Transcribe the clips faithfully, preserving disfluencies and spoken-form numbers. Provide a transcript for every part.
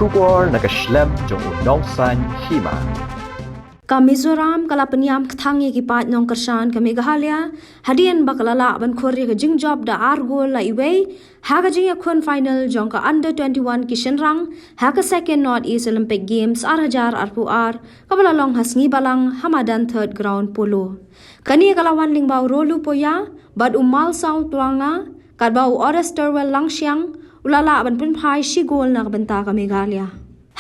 Khubor na ka shlem jong u Nongsaiñ Hima. Ka Mizoram ka la pynïam kthang ïa ki paid nongkyrshan ka Meghalaya hadien ba ka la lah ban khur ïa ka jingjop da ar gol la iwei ha ka jingïakhun final jong ka under twenty-one ki shynrang ha ka second North East Olympic Games ar hajar arphew ar kaba la long ha Sngi Balang ha madan Third Ground Polo. Kane ka la wan lyngba u Rolu Poya bad u Malsau Tuanga, katba u Orestorwell Langshiang u la lah ban pynphai shi gol na ka bynta ka Meghalaya.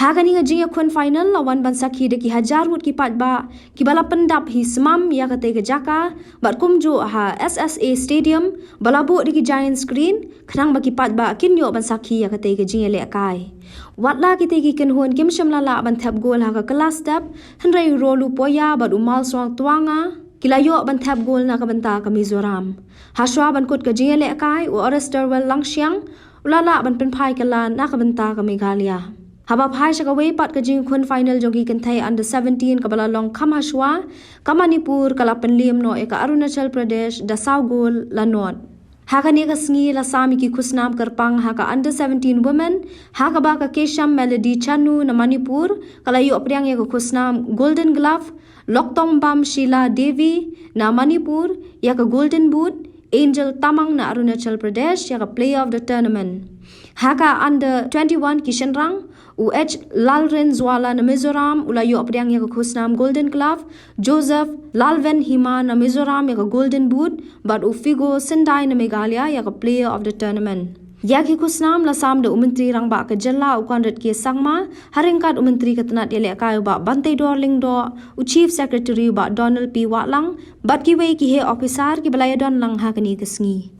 Ha kane ka jingïakhun final la wan ban sakhi da ki hajar ngut ki paidbah kiba la pyndap hi smam ïa katei ka jaka bad kumjuh ha S S A Stadium ba la buh da ki giant screen khnang ba ki paidbah kin ïoh ban sakhi ïa katei ka jingïalehkai. Watla kitei ki kynhun kim shym la lah ban thep gol ha ka kylla step, hynrei u Rolu Poya bad u Malsau Tuanga ki la ïoh ban thep gol na ka bynta ka Mizoram. Hashwa ban kut ka jingïalehkai, u Orestorwell Langshiang u la lah ban pynphai kylla na ka bynta ka Meghalaya. Haba phai sha kawei pat ka jingïakhun final jong ki kynthei under seventeen kaba la long kham hashwa, ka Manipur ka la pynliem noh ïa ka Arunachal Pradesh da saw gol la nod. Ha kane ka sngi la sam ïa ki khusnam kyrpang ha ka under seventeen women, ha kaba ka Kesham Melody Chanu na Manipur ka la ïoh pdiang ïa ka khusnam Golden Glove, Loktongbam Sheila Devi na Manipur ïa ka Golden Boot, Angel Tamang na Arunachal Pradesh ïa ka Player of the Tournament. Ha ka under twenty-one ki shynrang, u H Lalrenzwala na Mizoram u la ïoh pdiang ïa ka khusnam Golden Glove, Joseph Lalvenhima na Mizoram ïa ka Golden Boot, bad u Figo Syndai na Meghalaya ïa ka Player of the Tournament. Ïa ki khusnam la sam da u Myntri Rangbah ka Jylla u Conrad K Sangma, ha ryngkat u Myntri ka tnat ïalehkai u Bah Banteidor Lyngdoh, u Chief Secretary u Bah Donald P Wahlang, bad kiwei ki heh ophisar kiba la ïadon lang ha kane ka sngi.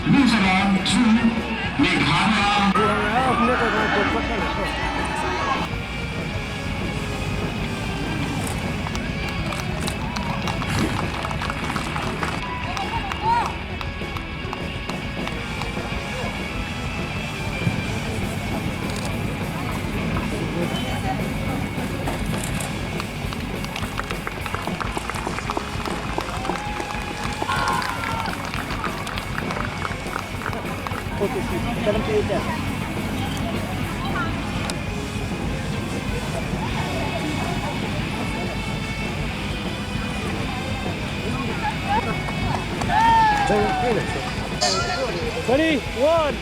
Mizoram two, Meghalaya. Ready, one.